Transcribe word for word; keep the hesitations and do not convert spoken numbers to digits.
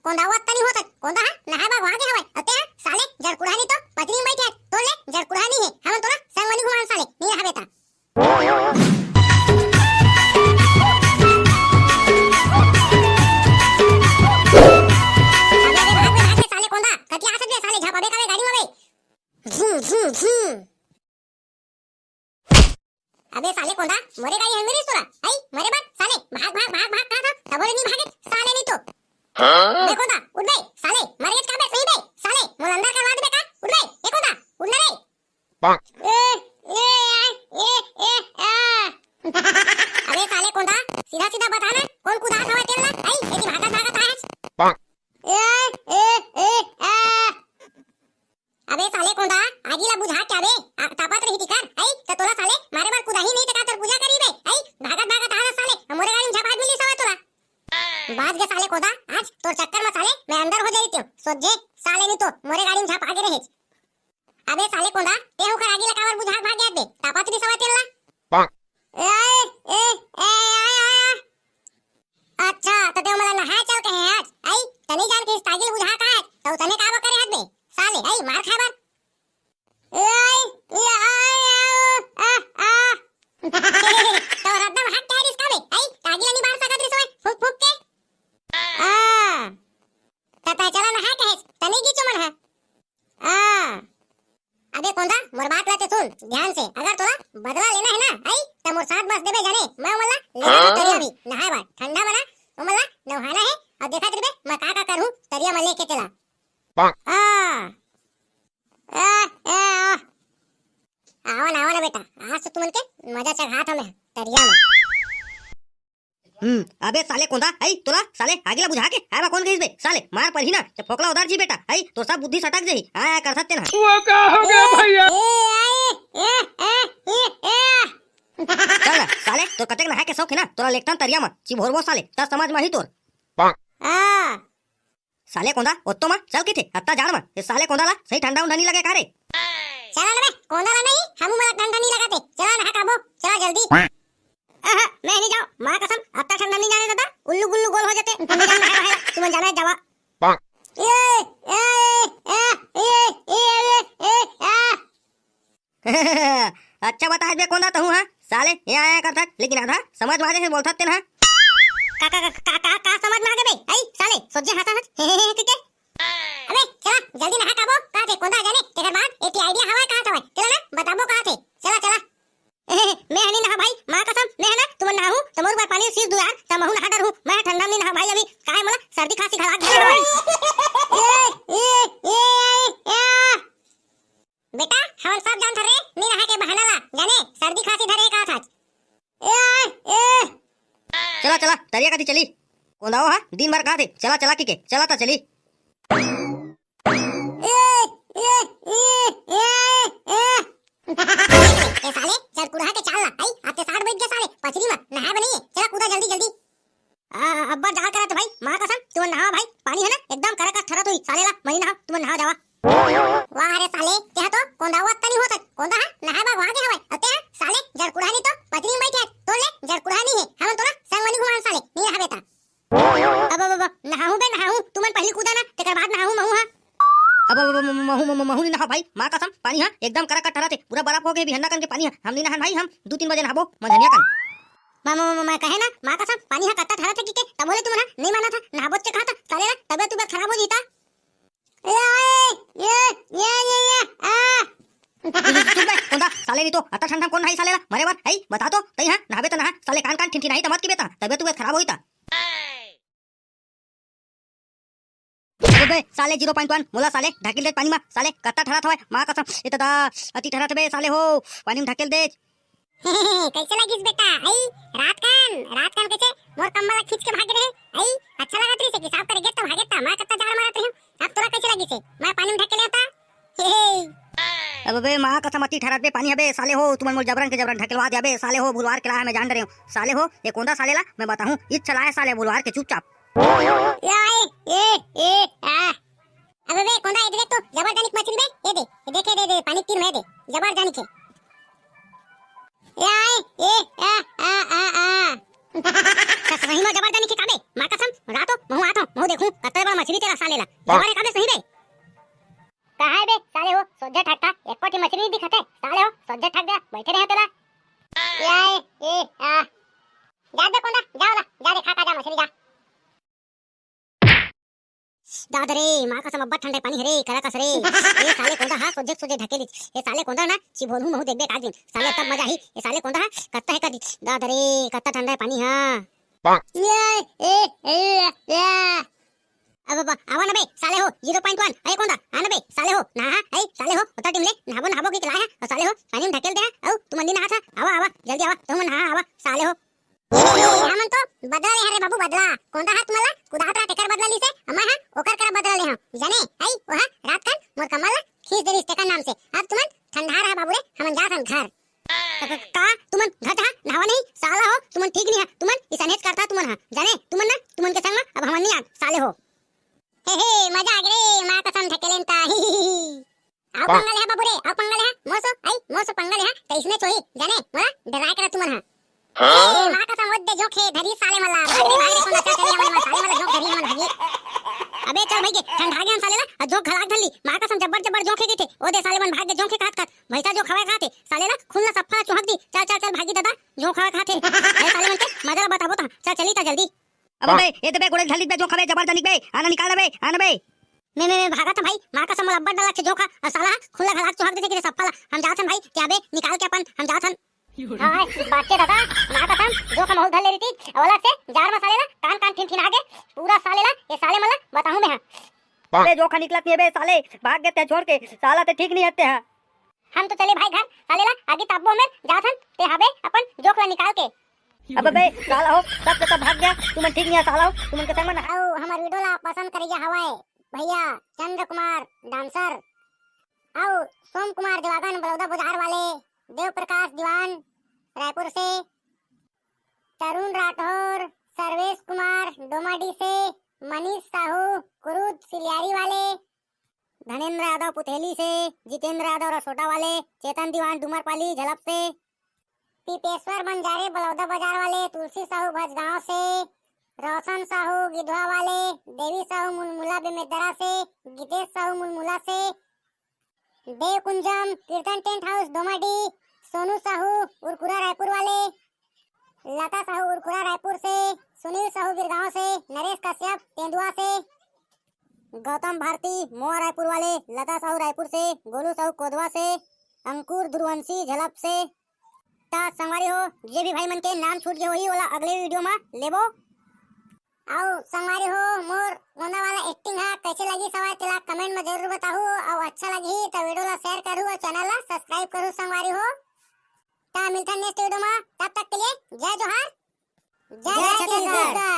कोंदा वत्ता नहीं होता, कोंदा हा नहाए बर वहां गे हवय। अते हा साले जड़कुड़हा नहीं तो पत्नी में बैठे, तो ले जड़कुड़हा नहीं है, हम तोला संग वाली घुमान साले, नहीं रहबे ता। अबे, अबे, भाग बे, भाग बे, साले कोंदा, कतिया आसत बे, साले झपाबे काबे गाड़ी में बे। झू, झू, झू। अबे साले कोंदा, मोरे गाड़ी हन मेरी सुरा, आई, मरे बात, साले, भाग, भाग, भाग, भाग, कहा था, तबोले नहीं भागे, साले नहीं तो। हाँ? बे कोंदा, उठ बे, साले, मरे का बे, नहीं बे, साले, मोला अंदर करवा दे बे का, उठ बे, ए कोंदा, उठ ना रे। पाक। ए, ए, ए, ए, ए, आ। अबे साले कोंदा, सीधा सीधा बता ना, कौन कुदास हवा तेल ना? आई, एती भागत भागत आया है। पाक। ए, ए, ए, आ। अबे साले कोंदा, आगी ला बुझा क्या बे? आ, तापत रही थी कर, आई, त तोला साले, मारे बार कुदाही नहीं तका तोर पूजा करी बे, आई, भागत भागत आया साले, मोरे गाड़ी में झपाट मिली सवा तोला। बाज गे साले कोंदा, आज तोर चक्कर में साले, मैं अंदर हो जाई त्यो, सोझे, साले नहीं तो, मोरे गाड़ी में झपा के रहे। अबे साले कोंदा, ते हूँ कर आगी ला काबर बुझा के भाग गया बे? तापा तो नहीं सवा तेल ला। पाक। ए, ए, ए, ए, ए, ए। अच्छा, तो ते मला नहाए चल कहे आज, आई, तनी जान के इस तागी ला बुझा का आज, तो तने का करे हाथ बे? साले, आई, मार खाए बर। ए, आई, ए, आई, आ, आ, आ। तो रद्दा में हाथ क्या रिस का बे? आई, तागी ला नहीं बार सकत रिस ओए, फूक फूक के। आ। त तैं चला नहा कहेस, तनी गी चुमन है। आ। अबे कोंदा, मोर बात ला ते सुन, ध्यान से। अगर तोला बदला लेना है ना, आई, त मोर साथ बस देबे जाने, मैं ओमन ला ले जाहूं तरिया भी, नहाए बर, ठंडा बना, ओमन ला नहाना है, और देखत रहिबे, मैं का का करहूं, तरिया में लेके चला। पाक। आ। आ, आ, आ। आवा ना, आवा ना बेटा, आज तो तुमन के मजा चघात हमें, तरिया में। हम्म, अबे साले कोंदा, आई तोला साले आगी ला बुझा के आए बा कौन कहिस बे? साले मार परही ना, ते फोकला उधर जी बेटा, आई तोर सब बुद्धि सटक जाही। आय, आय करथस तेन हा। वो का हो गया ए, भैया? ए, ए, ए, ए, ए, ए। चल ना साले, तोर कतेक नहाए के शौक है ना, तोला लेकथन तरिया म, चिभोरबो साले, तब समझ म आही तोर। पाक। आ। साले कोंदा, ओत्तो म चल किथे, अत्ता जाड़ म। ए साले कोंदा ला सही ठंडा उंडा नी लगे का रे? चला ना बे, कोंदा ला नहीं, हमू मला ठंडा नी लगाते। चला नहा काबो, चला जल्दी। आहा, मैं नहीं जाओ, माँ कसम, अत्ता ठंडा नी जाने दादा, उल्लू गुल्लू गोल हो जाते। तुम जाना है, तुम जाना है, जावा। पाक। ए, ए, ए, आ। अच्छा बताहस बे कोंदा तहूँ हा, साले, ए आय आय करथस, लेकिन आधा समझ म आ जाथे बोलथस तेन हा। का, का, का, का, का, का समझ म आ गे बे? आई, साले, सोझे हाँसत हस, हे, हे, हे, के, के? अबे, चला, जल्दी नहा काबो, कहाथे कोंदा जाने, तेकर बाद एक idea हवय कहात हवय, चला ना, बताबो कहाथे, चला, चला। ए, हे, हे, मैं हनी नहा भाई, माँ कसम, मैं है ना, तुमन नहाहू, त मोर बर पानी सीस दू यार, त महू नहा डरहू, मैं ठंडा में नहीं नहा भाई अभी, काहे मोला सर्दी खांसी घला घेरे हवय। ए, ए, ए, ए, ए। बेटा, हमन सब जानथन रे, नी नहाए के बहाना ला, जाने, सर्दी खांसी धरे हे कहाथस। ए, ए। चला, चला, तरिया कती चली। कोंदाओ हा, दिन भर कहाथे, चला, चला किके, चला त चली। ए, ए, ए, ए, ए। ए साले, जड़कुड़हा के चाल ला, आई, आते साठ बैठ गया साले, पचरी मा, नहाए बर नहीं है, चला कूदा जल्दी, जल्दी। आ, अब्बड़ जाड़ करत भाई, माँ कसम, तुमन नहावा भाई, पानी है ना, एकदम कड़क ठरत होही, साले ला, मनी नहाओ, तुमन नहाओ जावा। वाह रे साले, तेहा तो कोंदा वत्ता नहीं होता, कोंदा हा, नहाए बर वहां गे हवय, अउ तेहा, साले, जड़कुड़हा नहीं तो, पत्नी में बैठे, तो ले, जड़कुड़हा नहीं है, हमन तोला संग वाली घुमान साले, नहीं नहाबे ता। अब, अब, अब, नहाहूं बे, नहाहूं, तुमन पहली कूदा ना, तेकर बाद नहाहूं महू हा। अब, अब, अब, महू, महू, महू नहीं नहा भाई, माँ कसम, पानी हा, एकदम कड़क ठरत हे, पूरा बर्फ हो गए, बिहन्ना कन के पानी हा, हम नहीं नहान भाई, हम दू तीन बजे नहाबो, मंझनिया कन। म-, म-, म-, मैं कहे ना, माँ कसम, पानी हा कत्ता ठरत हे कि के, तब बोले तुमन हा, नहीं माना था, नहाबोच के कहा था, साले ला, तबियत उबियत खराब हो जीता। ए, ए, ए, ए, ए, आ। चुप बे, कोंदा, साले नहीं तो, अत्ता ठंडा में कौन नहाई साले ला, मरे बर, हई, बता तो, तई हा, नहाबे तो नहा, साले कान कान ठिनठिनाही त मत किबे ता, तबियत उबियत खराब होई ता। अबे, साले zero point one, मोला साले, ढकेल दे पानी मा, साले, कत्ता ठरत हवय, माँ कसम, ए दादा, अति ठरत हवे, साले हो, पानी में ढकेल दे। कैसे लगिस बेटा? आई, रात कन, रात कन कैसे मोर कंबल ला खींच के भागे रहे? आई, अच्छा लगत रहिस कि साफ करे गेट त भागे त, मैं कत्ता जाड़ मारत रहिस। अब तोला कैसे लगिस हे? मैं पानी में ढकेले होता। हे, हे। अब बे माँ कसम अति ठरत बे पानी हबे, साले हो, तुमन मोर जबरन के जबरन ढकेलवा दिया बे, साले हो, भुलवार के ला मैं जान डरे हूँ। साले हो, ये कोंदा साले ला, मैं बताहूँ, इच चलाए साले भुलवार के चुपचाप। ए, ए, ए, आ। अबे बे, कोंदा, ये देख तो, जबर जानिक मछली बे, ये दे, ये देखे, दे, दे, पानी तीर में, ये दे, जबर जानिक हे। ए, आए, ए, आ, आ, आ, आ। स-, सही में जबर जानिक हे का बे? माँ कसम, रा तो, महू आत हूँ, महू देखूं, कत्ता बड़ा मछली तेला साले ला। जबर हे का बे, सही बे? कहाँ हे बे साले हो, सोझे ठकता, एको ठी मछली नहीं दिखत हे साले हो, सोझे ठक दे, बैठे रहे तेला। या ए, ए, आ। जा बे कोंदा, जा ओला, जा देखा का जा मछली जा। दादा रे, माँ कसम अब्बड़ ठंडा पानी हरे, करा कस रे। ए साले कोंदा हा, सोझे सोझे ढकेलिस। ए साले कोंदा ना, चिभोलहूँ महू देखबे का दिन। साले तब मजा ही, ए साले कोंदा हा, कत्ता हे का दिन। दादा रे, कत्ता ठंडा पानी हा। ये, ए, ए, ए। अब, अब, आवा ना बे, साले हो, zero point one, अरे कोंदा, आ ना बे, साले हो, नहा, ए, साले हो, उतर टीम ले, नहाबो, नहाबो के लाए हा, अउ साले हो, पानी में ढकेल दे हा, अउ, तुमन नी नहात हा, आवा, आवा, जल्दी आवा, तुमन नहा, आवा, साले हो। हमन तो बदला ले हन रे बाबू, बदला। कोंदा हा तुमन ला कुदात रहा, तेकर बदला लिसे, अमा हा ओकर करा बदला ले हन। जाने, आई, ओहा रात कन मोर कमल ला खींच दे रिस तेकर नाम से। अब तुमन ठंडा रहा बाबू रे, हमन जात हन घर। का, का, का? तुमन घर जा, नहावा नहीं, साला हो, तुमन ठीक नहीं हा, तुमन इसनेच करता तुमन हा। जाने, तुमन ना, तुमन के संग मा अब हमन नहीं आन, साले हो। हे, हे, मजा आ गे रे, माँ कसम ढकेलेन ता, ही, ही, ही, ही। आओ पंगा ले हा बाबू रे, आओ पंगा ले हा, मोसो, आई, मोसो पंगा ले हा, त इसने छोही, जाने, मोला डराए करा तुमन हा। हाँ? ए, माँ कसम, ओ दे जोंक हे, धरी साले मन ला, भाग रे, भाग रे, कोन अच्छा चली हमन मा, साले मन ला जोंक धरी हमन भागी। अबे चल भाई के, ठंडा गे हम साले ला, अउ जोंक घलाक धर ली, माँ कसम जब्बर जब्बर जोंक हे कहिथे, ओ दे साले मन भाग गे जोंक हे खात खात, भैंसा जोंक हवय खाथे, साले ला खून ला सफ्फा चुहक दी, चल चल चल भागी दादा, जोंक हवय खाथे, ए साले मन के मजा ला बताबो त, चल चली त जल्दी। अब बे, ए दे बे, गोड़े ढली बे, जोंक हवे, जबर जनिक बे, आना निकाल दे बे, आना बे। मैं, मैं, मैं भागत हन भाई, माँ कसम मोला अब्बड़ डर लगथे जोंक हा, अउ साला हा खुला घलाक चुहक देथे कि रे सफ्फा ला, हम जात हन भाई, ते अबे निकाल के अपन, हम जात हन। हाय, बाचे दादा, माँ कसम, जोंक हा महू धर ले रहितिस, अउ अलग से जार मा साले ला, कान कान ठिन ठिन आगे, पूरा साले ला, ए साले मन ला बताहूँ मैं हा। अबे जोंक हा निकलत नहीं बे साले, भाग गे ते छोड़ के, साला ते ठीक नहीं हते हा। हम तो चले भाई घर, साले ला आगी तापबो हमें, जात हन, ते हाबे अपन जोंक ला निकाल के। अब बे, साला हो, सब के सब भाग गया, तुमन ठीक नहीं है, साला हो, तुमन के संग मन। अउ हमर वीडियो ला पसंद करिया हवाए, भैया चंद्र कुमार डांसर, अउ सोम कुमार देवागन बलौदा बाजार वाले, देव प्रकाश दीवान रायपुर से, तरुण राठौर, सर्वेश कुमार डोमाडी से, मनीष साहू कुरुद सिलियारी वाले, धनेंद्र यादव पुथेली से, जितेंद्र यादव रसोटा वाले, चेतन दीवान डूमरपाली झलप से, पीपेश्वर बंजारे बलौदा बाजार वाले, तुलसी साहू भजगांव से, रोशन साहू गिधवा वाले, देवी साहू मुलमुला बेमेदरा से, गीतेश साहू मुलमुला से, देव कुंजम कीर्तन टेंट हाउस डोमाडी, सोनू साहू उरकुरा रायपुर वाले, लता साहू उरकुरा रायपुर से, सुनील साहू बिरगांव से, नरेश कश्यप तेंदुआ से, गौतम भारती मोआ रायपुर वाले, लता साहू रायपुर से, गोलू साहू कोदवा से, अंकुर दुर्वंशी झलप से। ता संगवारी हो, जे भी भाई मन के नाम छूट गे होही, ओला अगले वीडियो मा लेबो। अउ संगवारी हो, मोर कोंदा वाला एक्टिंग हा कैसे लगी सवाए, तेला कमेंट मा जरूर बताहू। अउ अच्छा लगही त वीडियो ला शेयर करहू अउ चैनल ला सब्सक्राइब करहू संगवारी हो। ता मिलथन नेक्स्ट वीडियो मा, तब तक के लिए जय जोहार, जय जय छत्तीसगढ़। छत्तीसगढ़।